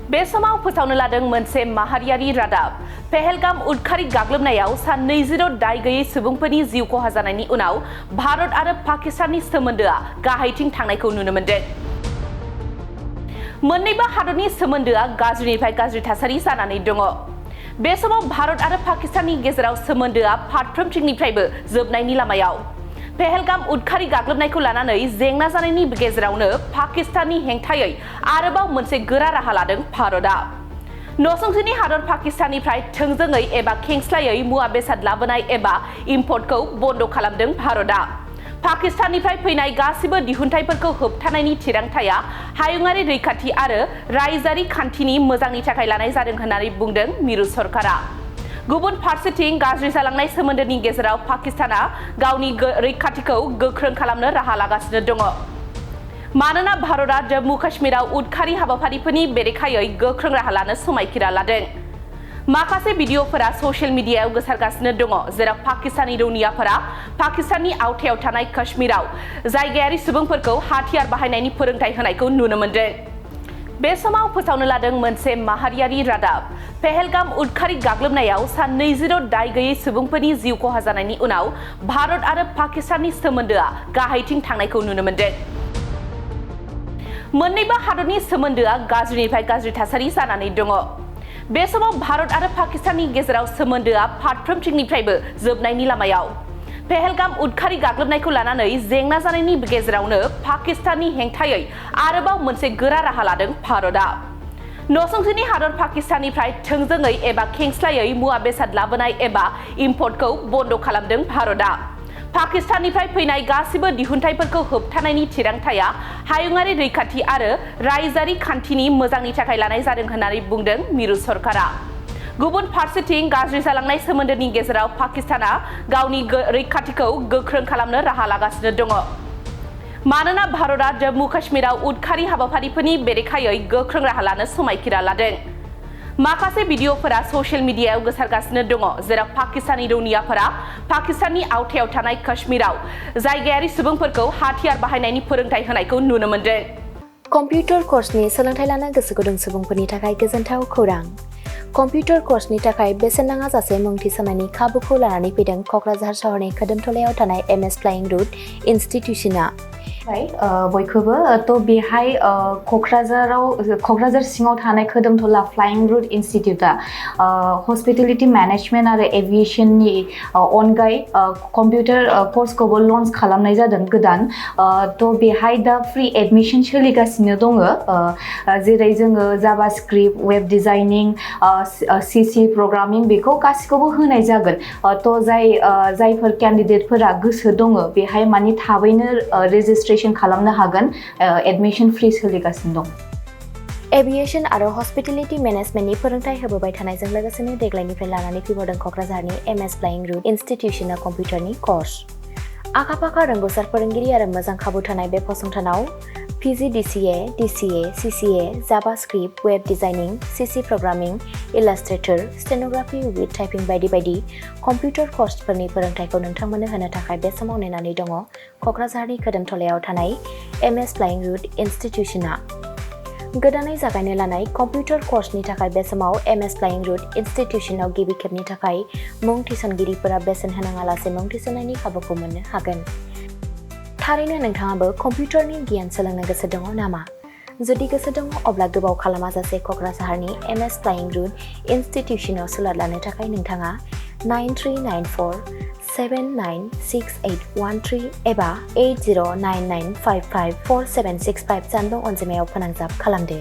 बे समाव फोसावनो लादों मोनसे माहारियारि रादाब। पहलगाम उदखारि गाग्लोबनायाव सा 20 दाय गैयै सुबुंफोरनि जिउ खहा जानायनि उनाव भारत आरो पाकिस्ताननि सोमोन्दोआ गाहायथिं थांनायखौ नुनो मोन्दों। मोन्नैबो हादरनि सोमोन्दोआ गाज्रिनिफ्राय गाज्रि थासारि जानानै दङ। बे समाव भारत आरो पाकिस्ताननि गेजेराव सोमोन्दोआ फारफ्रोमथिंनिफ्रायबो जोबनायनि लामायाव। पहलगाम उदखारि गाग्लोबनायखौ लानानै जेंना जानायनि गेजेरावनो पाकिस्ताननि हेंथायै आरोबाव मोनसे गोरा राहा लादों भारतआ। नसुंसेनि हादर पाकिस्ताननिफ्राय थोंजोङै एबा खेंस्लायै मुवा बेसाद लाबोनाय एबा इम्पर्टखौ बन्द खालामदों भारतआ। पाकिस्ताननिफ्राय फैनाय गासिबो दिहुनथायफोरखौ होबथानायनि थिरांथाया हायुङारि रैखाथि आरो रायजोआरि खान्थिनि मोजांनि थाखाय लानाय जादों होननानै बुंदों मिरु सरकारा। गुबुन फारसेथिं गाज्रि जालांनाय सोमोन्दोनि गेजेराव पाकिस्तानआ गावनि रैखाथिखौ गोख्रों खालामनो राहा लागासिनो दङ। मानोना भारतआ जम्मु काश्मीराव उदखारि हाबाफारिफोरनि बेरेखायै गोख्रों राहा लानो समायखिरा लादों। माखासे भिडिअफोरा ससियेल मिडियायाव गोसारगासिनो दङ, जेराव पाकिस्तानी रौनियाफोरा पाकिस्ताननि आवथायाव थानाय काश्मीराव जायगायारि सुबुंफोरखौ हाथियार बाहायनायनि फोरोंथाय होनायखौ नुनो मोन्दों। बे समाव फोसावनो लादों मोनसे माहारियारि रादाब। पहलगाम उदखारि गाग्लोबनायाव सा 20 दाय गैयै सुबुंफोरनि जिउ खहा जानायनि उनाव भारत आरो पाकिस्ताननि सोमोन्दोआ गाहायथिं थांनायखौ नुनो मोन्दों। मोन्नैबो हादरनि सोमोन्दोआ गाज्रिनिफ्राय गाज्रि थासारि जानानै दङ। बे समाव भारत आरो पाकिस्ताननि गेजेराव सोमोन्दोआ फारफ्रोमथिंनिफ्रायबो जोबनायनि लामायाव। पहलगाम उदखारि गाग्लोबनायखौ लानानै जेंना जानायनि गेजेरावनो पाकिस्ताननि हेंथायै आरोबाव मोनसे गोरा राहा लादों भारतआ। नसुंसेनि हादर पाकिस्ताननिफ्राय थोंजोङै एबा खेंस्लायै मुवा बेसाद लाबोनाय एबा इम्पर्टखौ बन्द खालामदों भारतआ। पाकिस्ताननिफ्राय फैनाय गासिबो दिहुनथायफोरखौ होबथानायनि थिरांथाया हायुङारि रैखाथि आरो रायजोआरि खान्थिनि मोजांनि थाखाय लानाय जादों होननानै बुंदों मिरु सरकारा। गुबुन फारसेथिं गाज्रि जालांनाय सोमोन्दोनि गेजेराव पाकिस्तानआ गावनि रैखाथिखौ गोख्रों खालामनो राहा लागासिनो दङ। मानोना भारतआ जम्मु काश्मीराव उदखारि हाबाफारिफोरनि बेरेखायै गोख्रों राहा लानो समायखिरा लादों। माखासे भिडिअफोरा ससियेल मिडियायाव गोसारगासिनो दङ, जेराव पाकिस्तानी रौनियाफोरा पाकिस्ताननि आवथायाव थानाय काश्मीराव जायगायारि सुबुंफोरखौ हाथियार बाहायनायनि फोरोंथाय होनायखौ नुनो मोन्दों। कम्पिउटार कर्सनि सोलोंथाय लानो गोसो गुदुं सुबुंफोरनि थाखाय गोजोनथाव खौरां। कम्पिउटार कर्सनि थाखाय बेसेन नाङाजासे मुं थिसननायनि खाबुखौ लानानै फैदों क'क्राझार सहरनि खोदोमथलायाव थानाय MS फ्लाइं रुट इनस्टिट्यूशनआ। बयखौबो बेहाय क'क्राझार सिङाव थानाय खोदोमथला फ्लाइं रुट इनस्टिट्यूटआ हस्पिटेलिटी मेनेजमेन्ट आरो एभिएशननि अनगायै कम्पिउटार कर्सखौबो लन्च खालामनाय जादों गोदान। बेहाय दा फ्रि एडमिशन सोलिगासिनो दङ, जेरै जोङो JavaScript, web designing, CC programming बेखौ गासिखौबो होनाय जागोन। जायफोर केन्डिडेटफोरा गोसो दङ बेहाय माने थाबैनो रेजिस्ट्रेशन खालामनो हागोन। एडमिशन फ्रि सोलिगासिनो दं। एभिएशन आरो हस्पिटेलिटी मेनेजमेन्टनि फोरोंथाय होबोबाय थानायजों लोगोसेनो देग्लायनिफ्राय लानानै फैबावदों क'क्राझारनि MS फ्लाइं रुट इनस्टिट्यूशनआ कम्पिउटारनि कर्स। आखा-फाखा रोंग'सार फोरोंगिरि आरो मोजां खाबु थानाय बे फसंथानाव PGDCA, DCA, CCA, JavaScript, web designing, CC programming, illustrator, stenography with typing बायदि बायदि कम्पिउटार कर्सफोरनि फोरोंथायखौ नोंथांमोननो होनो थाखाय बे समाव नेनानै दङ क'क्राझारनि खोदोमथलायाव थानाय MS फ्लाइं रुट इनस्टिट्यूशनआ। गोदानै जागायनो लानाय कम्पिउटार कर्सनि थाखाय बे समाव MS फ्लाइं रुट इनस्टिट्यूशनआव गिबि खेबनि थाखाय मुं थिसनगिरिफोरा बेसेन होनाङालासे मुं थिसननायनि खाबुखौ मोननो हागोन। थारैनो नोंथाङाबो कम्पिउटारनि गियान सोलोंनो गोसो दङ नामा? जुदि गोसो दङ अब्ला गोबाव खालामाजासे क'क्राझारनि MS फ्लाइं रुट इनस्टिट्यूशनआव सोलों लानो थाखाय नोंथाङा 9394 796813 एबा 8099554765 जानबुं अनजिमायाव फोनांजाब खालामदो।